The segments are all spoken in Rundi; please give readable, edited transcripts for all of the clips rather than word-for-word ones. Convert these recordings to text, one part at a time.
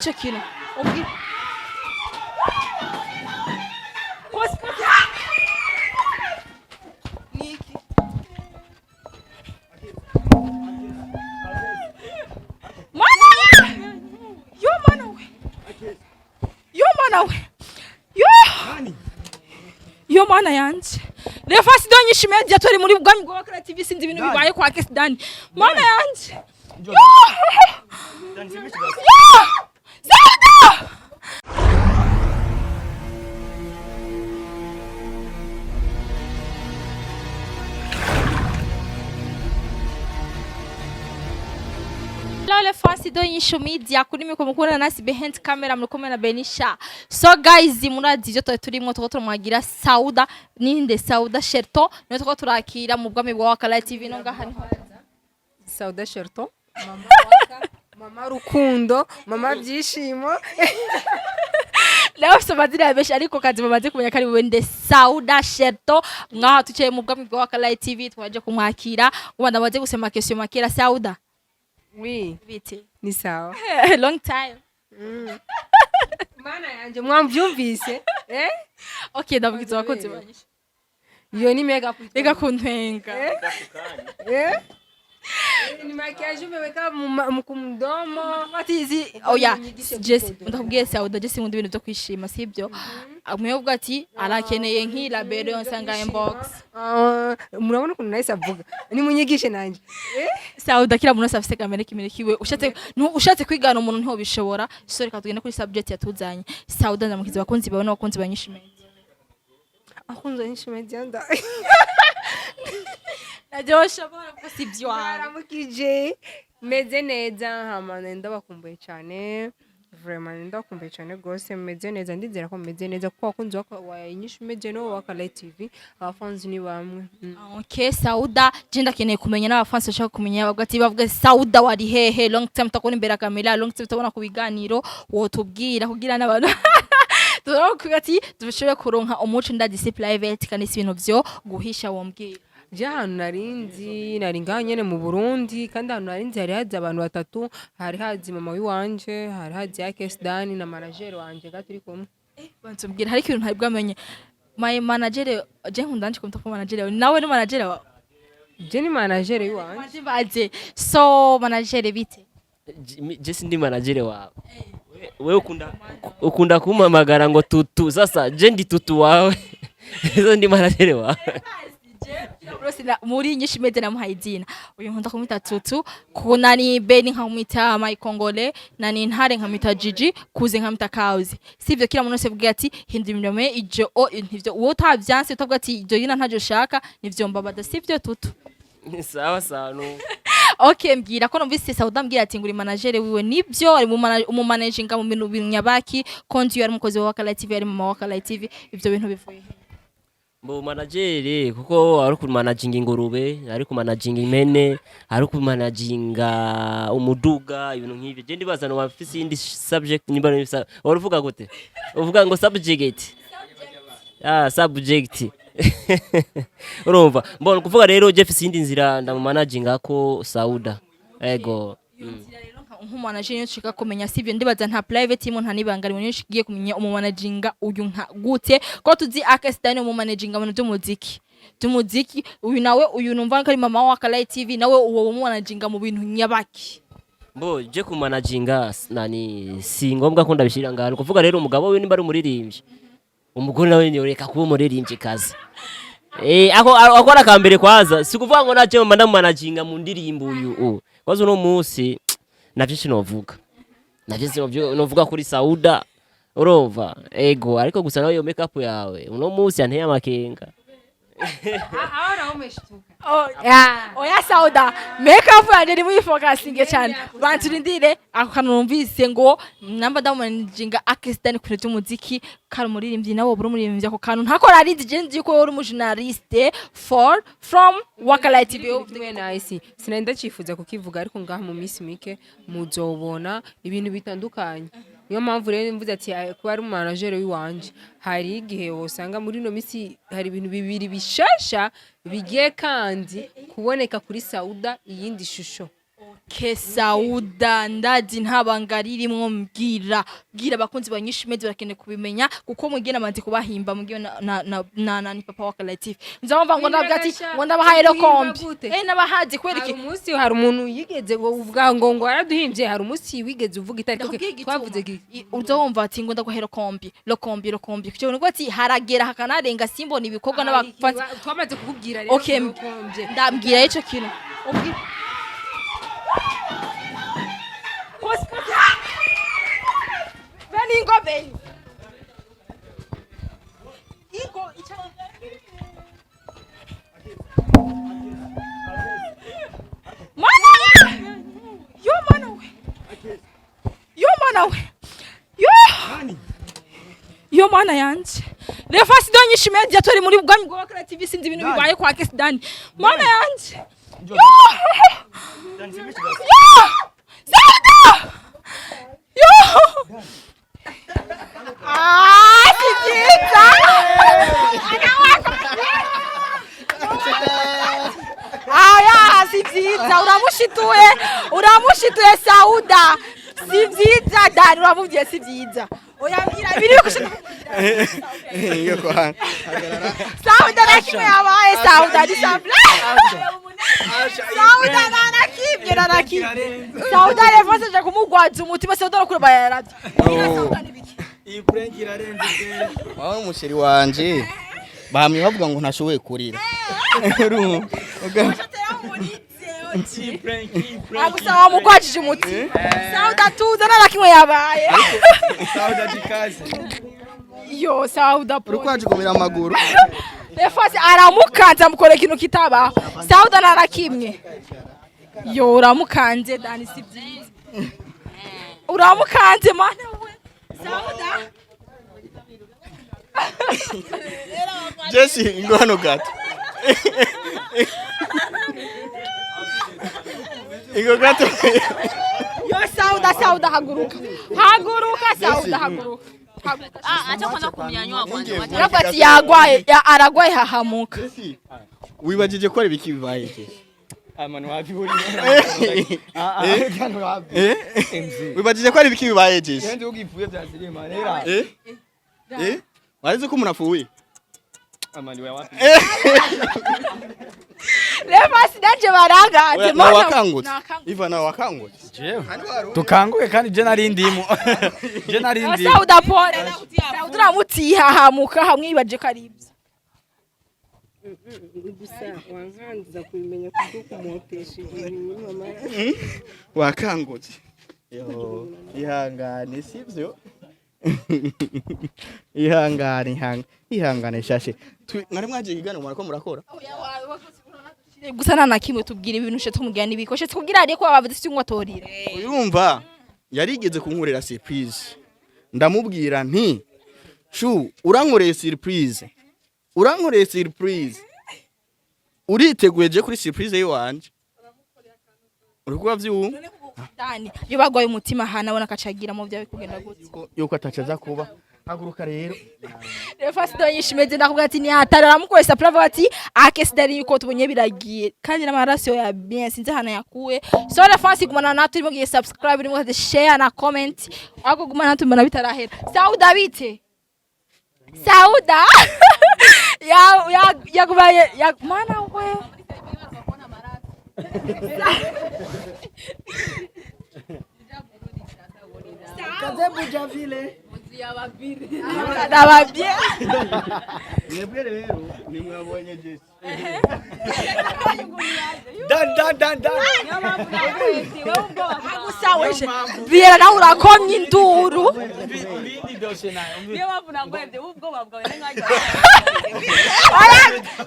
Icyo kintu ubwira. Niki? Mana we! Yo mana we! Yo mana we! Yo! Yo mana yanje! Refasi donyisha media, turi muri bwami bwa Wakala TV. Sinzi ibintu bibaye kwa Kesdani. Mana yanje! Yo! Yo! Zelda! Hello les fans de Inyishu Media, kuri mikoro mukubona nasi, behind camera muri kumwe na Benisha. So guys, murazi ivyo twari turimwo, tuko turamwagira Sauda ninde, Sauda Sherto, niwe tuko turakira mu bwami bwa Wakala TV no ngaha niho. Sauda Sherto, mama Waka, mama Rukundo, mama Byishimo. Nawe afise amazina ya benshi, ariko kazi bamaze kumenya ko ari wewe nde, Sauda Sherto. Ngaha tuciye mu bwami bwa Wakala TV, twaje kumwakira ubu ndamaze gusema question makera. Sauda. Oui. Bite? Ni sawa. Long time. Mana yanje, mwamvyumvise, eh? Okay, ndavugiza abakunzi banyishe. Iyo ni makeup. Reka kuntwenga. Eh? Ni maquillage umeweka ku mdomo. Ati oya. Munyigishe Jesse. gufotora. Ndakubwiye Sauda, Jesse nkunda ibintu byo kwishima, sibyo? Umwe ati arakeneye nk'ilabelo yonsanga inbox. Ah, murabona ukuntu nahise avuga, nimunyigishe nanje, eh? Sauda, kila muntu wese afise kamere kimere kiwe. Ushatse ushatse kwigana umuntu ntibishobora. So reka tugende kuri subject yatuzanye. Sauda, ndamukiza abakunzi bawe n'abakunzi ba Nyinshi Media. Akunze Inyishu Media nda. Naryoshobora kuko si ibyo wawe. Baramukije, meze neza. Hama ndabakumbuye cyane, vraiment ndabakumbuye cyane rwose. Meze neza, ndizera ko meze neza, kuko abakunzi wa Inyishu Media no wa Kala TV, abafanzi ni bamwe. Okay Sauda, je ndakeneye kumenya n'abafansi bashaka kumenya, bavuga ati, bavuga Sauda wari hehe? Long time utakubona imbere ya kamera, long time utabona ku biganiro. Wotubwira kugira n'abantu turavuga ati dushobore kuronka umuco. Ndazi si private kandi si ibintu vyo guhisha, wombwira. Je ahantu narinzi, nari ngaha nyene mu Burundi, kandi ahantu narinzi hari hazi abantu batatu: hari hazi mama wiwanje, hari hazi Akes Dani na manager wanje nga turi kumwe. Bantumbwira hari ikintu ntari bwamenye. My manager, je nkunda nje kumta ko manager wawe nawe ni manager wawe. Je ni manager wiwanje. Baje baje. So manager, bite? Je sindi manager wawe. Wewe ukunda kumpamagara ngo tutu. Sasa je ndi tutu wawe? Sasa ndi manager wawe? Rose muri Nyinshi Media namuhaye izina. Uyu nkunda kumwita Tutu, kunani Beni nkamwita My Congole, nani Ntare nkamwita Gigi, Kuze nkamwita Kauzi. Sivyo? Kila muntu wese avuga ati hindura imirimo ye ijo o ntivyo uwo utavyanse, utavuga ati ibyo yina ntavyo ushaka, nivyo mbabaza. Sivyo Tutu? Sawa sawa no. Okay, mbwira ko numvise Sauda mbwira ati nguri manager wiwe, nibyo? Ari mu managinga mu bintu binyabaki konti, yari umukozi wa Wakala TV, ari mama wa Wakala TV, ivyo bintu bivuye he? Mbo manager kuko ari ku managinga ingurube, ari ku managinga impene, ari ku managinga umuduga, ibintu nk'ibyo. Je ndibaza no wafise iyindi subject nimba ari wari uvuga gute? Uvuga ngo subject. Ah, subject. Urumva? Mbona kuvuga rero je fise iyindi nzira ndamu managinga ko Sauda. Ego. Nzira rero nk'umanager niyo nshaka kumenya, sivyo? Ndibaza nta private imwe, nta nibanga rimwe. Niyo ngiye kumenya umumanaginga uyu nka gute, ko tuzi Akes Dani umumanaginga mu bintu by'umuziki, uyu nawe, uyu numva ko ari mama wa Wakala TV, nawe uwo umumanaginga mu bintu nyabaki? Mbo je ku managinga nani, si ngombwa ko ndabishira ngaho. Kuvuga rero umugabo we nimba ari umuririmbyi, umugore nawe ni reka kuba umuririmbyi kazi. Eh, ako akora kambere kwaza si kuvuga ngo naje mba ndamanaginga mu ndirimbo uyu. Kwaza uno munsi navyo sinovuga. Navyo sinovuga kuri Sauda. Urumva? Ego, ariko gusa nawe iyo make up yawe uno munsi yanteye amakenga. Aho naho umeshtuka. Oya Sauda, make up yanje ni muyifokasinge cyane. Banturindire ako kantu numvise ngo namba ndamanaginga Akes Dani kure by'umuziki kari umuririmbyi, nawe buri umuririmbyi, ako kantu ntako narizi. Je nzi ko uri umujournaliste for from Wakala TV. Kimwe nahisi sinari ndacifuza kukivuga, ariko ngaha mu minsi mike muzobona ibintu bitandukanye. Niyo mpamvu rero mvuze ati kuba ari umanager w'iwanje, hari igihe wosanga muri ino minsi hari ibintu bibiri bishasha bigiye kandi kuboneka kuri Sauda, iyindi shusho. Kesauda, ndazi nta banga ririmwo. Mbwira, bwira abakunzi ba Nyinshi Media, barakeneye kubimenya kuko mugena amaze kubahimba mugiye na ni papa wa Collective. Nzamva ngo ndabwira ati ngo ndabahaye rokombi. Gute? Nabahazi kubera Hari iki? umunsi, hari umuntu yigeze ngo uvuga ngo yaraduhimbye? Hari umunsi wigeze uvuga itariki? Ndakubwiye igituma. Twavuze iki? Uza wumva ati ngo ndaguhaye rokombi, rokombi, rokombi, kuko ngo ati haragera hakanarenga simbona ibikorwa n'abafans. Twamaze kukubwira rero. Okay. Rokombye. Ndambwira ico kintu. Beni, ingo Beni. Ingo Mana we! Yo mana we! Yo mana we! Yo! Yo mana yanje. Refa Sidoni Media, turi muri bwami bwa Wakara TV, sinzi ibintu bibaye kwa Kesidani. Mana yanje. Yo! Yo! Sauda! Yo! Ah, si byiza! Aya, si byiza, uramushituye, uramushituye Sauda. Si byiza, Dani, uramubwiye si byiza. Oya, mbwira biri kushita. Iyo kwa hagarara. Sauda, na kimwe yabaye Sauda ni sample. Sauda na nakimye, na nakimye. Sauda revose aje kumugwaza umutima. Sauda arakura bayaravye. Sauda ni biki? Iyi prank irarenze pe. Wawe umusheri wanje bahamye bavuga ngo ntashoboye kurira. Urumva? Iyi prank, iyi prank. Agusa wamugwajije umutima. Sauda tuza, na kimwe yabaye. Sauda jikaze. Yo Sauda Uri kwajugumira amaguru. Refasi aramukanze, amukora ikintu kitabaho. Sauda na nakimwe. Yo, uramukanze Dani, si byiza. Uramukanze mana we. Sauda. Jesse, ingo hano gato. Ingo gato. Yo Sauda, Sauda haguruka. Haguruka Sauda, haguruka. Haguruka. Ah, acha kwanza kumnyanyua kwanza. Wacha. Aravuga ati yagwaye, aragwaye hahamuka. Jesse, wibajije ko ari biki bibaye iki? Amanu wapi uri? Ah ah, kano wapi? Eh? MZ. Wibajije ko ari biki bibaye Jesse? Yenze ugivuye bya zirima rera. Eh? Eh? Warize ko umuntu apfuye? Amani we wapi? Refasi nanje baranganze. Oya, Mana nawe wakangutse. Nakangutse. Iva, nawe wakangutse. Jewe. Tukanguke kandi je nari ndimo. Je nari ndimo. Sauda pole. Sauda uramutihahamuka hamwe yibaje ko ari ibyo. Gusa wankandiza kubimenya kubwo kumotesha ibintu mama. Wakangutse. Yo, ihangane sivyo? Ihangane, ihangane, ihangane shashe. Mwari mwaje ikiganiro mwariko murakora? Gusa nta na kimwe, tubwira ibintu ushe tumubwira n'ibiko ushe tubwira ariko bavuze si ngo atorira. Urumva yarigeze kunkorera surprise, ndamubwira nti shu urankoreye surprise, urankoreye surprise, uriteguye je kuri surprise yiwanje uri kuba vyumva. Dani iyo bagwaye umutima hana abona akacagira mu byawe kugenda gute? Yuko atacaza kuba haguruka rero. Refa Sidoni shimeze, ndakubwira ati ni hatari, aramukoresha pravo ati akesi dari yuko tubonye biragiye kandi n'amaraso ya bien sinzi hana yakuye. So refa gumana natwe, urimo giye subscribe, urimo share na comment, ako gumana natwe mbona bitarahera. Sauda bite? Sauda ya ya yakubaye ya mana we. Ndababye. Mwebwe rero nimwabonye Jesse. Dan dan dan dan. Gusa weje Biera nawe urakomye induru. Bindi doshe nayo. Niyo mpamvu naguhebye ubwoba bwawe n'umwanya. Oya,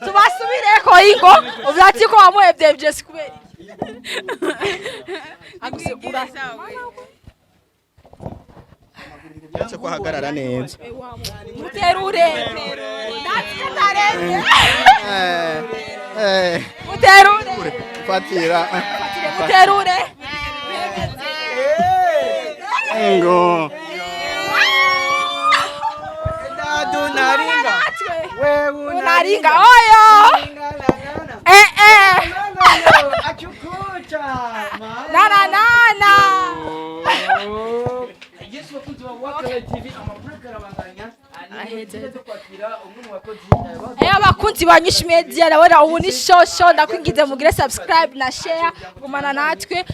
tubasubireko ingo uvyati ko wamuhevye Jesse kubera iki? Aguse urasa. Uretse ko ahagarara neza. Muterure. Natwe. Eh, eh, Muterure. Fatira. Muterure. Ngo. Dadu naringa. Natwe. Wewe Unaringa oyo. Eh eh. Achukucha. Chama. Na na na na. Yesu, bakunzi ba Wakala TV, amabreak arabandanya. Aheze. Ni kwakira umwe mu bakozi Abakunzi ba Nyinshi Media, ndabona ubu ni shosho. Ndakwingize mugire subscribe na share, gumana natwe.